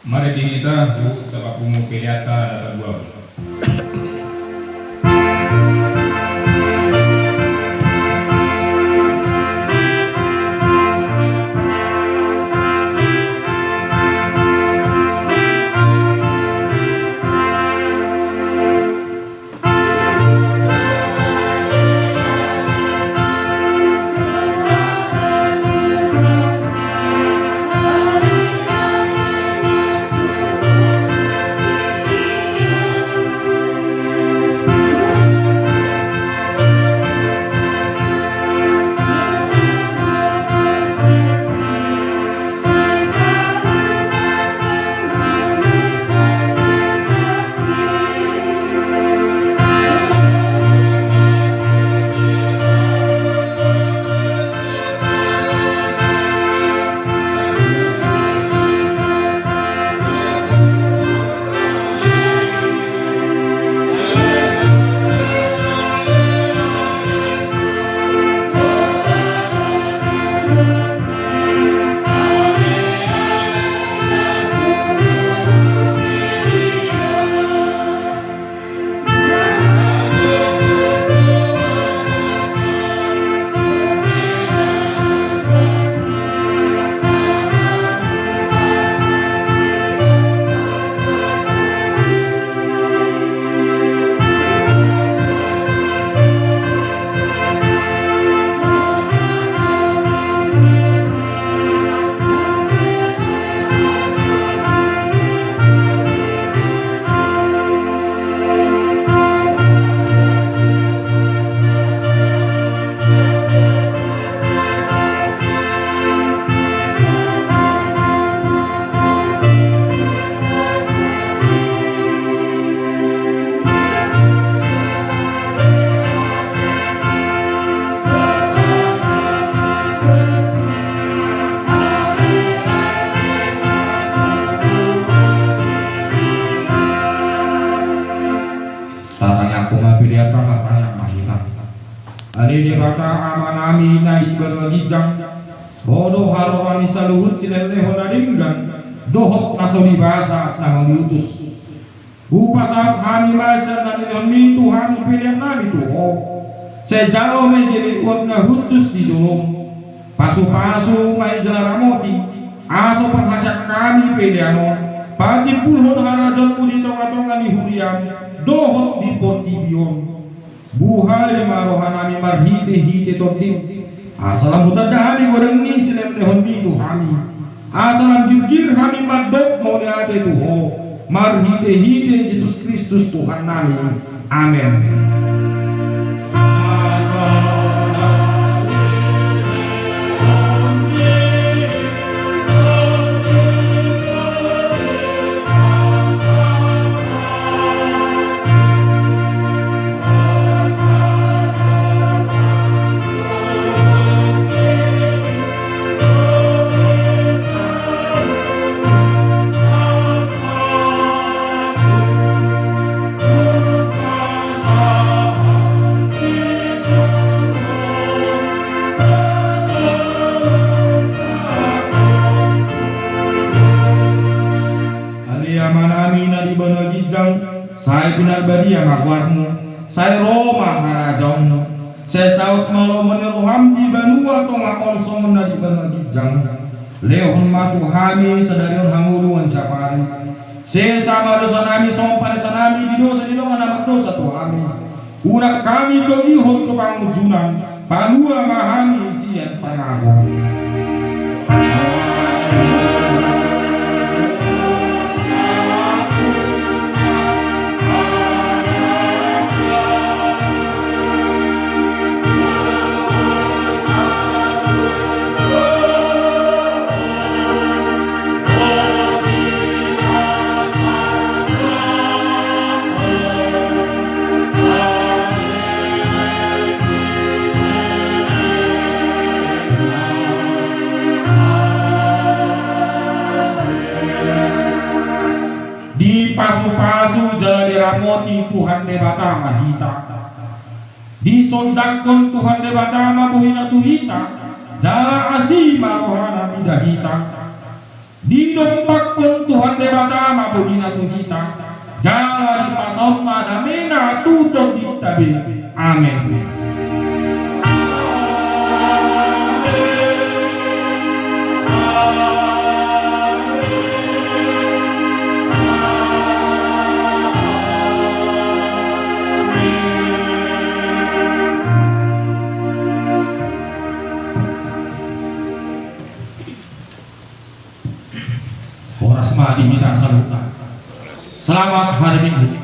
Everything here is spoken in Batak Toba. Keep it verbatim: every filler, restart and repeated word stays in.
Mari di hita huhut tapapungu pelean ta na paduahon. Tatangiangkon ma pelean ta, martangiang ma hita. Ale Debata Amanami na di banua ginjang, Ho do haroro ni saluhut silehon na denggan dohot na so dibasa na mangutus. Hupasahat hami ma sian na nilehonmi tu hami peleannami tu Ho. Sai jalo ma i gabe uap na hushus di jolom. Pasupasu ma i jala ramoti, asa pasahat hami pelean on patimbulhon harajaonmu di tongatonga ni huriam dohot di portibi on. Buhai ma rohanami marhitehite Tondim, asa lam hutanda hami godang ni silehonlehonmi tu hami, asa lam girgir hami mandok mauliate tu Ho, marhitehite Jesus Kristus Tuhannami. Amen. Ale Amanami na di banua ginjang, sai pinarbadia ma goarmu, sai ro ma harajaonmu, sai saut ma lomo ni roham di banua tonga on songon na di banua ginjang. Lehon ma tu hami sadari on hangoluan siapari. Sesa ma dosanami songon panesanami di dosa ni dongan na mardosa tu hami. Unang hami togihon tu pangunjunan, palua ma hami sian pangago. Dipasupasu jala diramoti Tuhan Debata ma hita. Disondangkon Tuhan Debata ma bohina tu hita, jala asi ma rohana mida hita. Didompakhon Tuhan Debata ma bohina tu hita, jala dipasaut ma damena tu tondinta be. Amen. Horas ma di hita saluhutna. Selamat hari Minggu.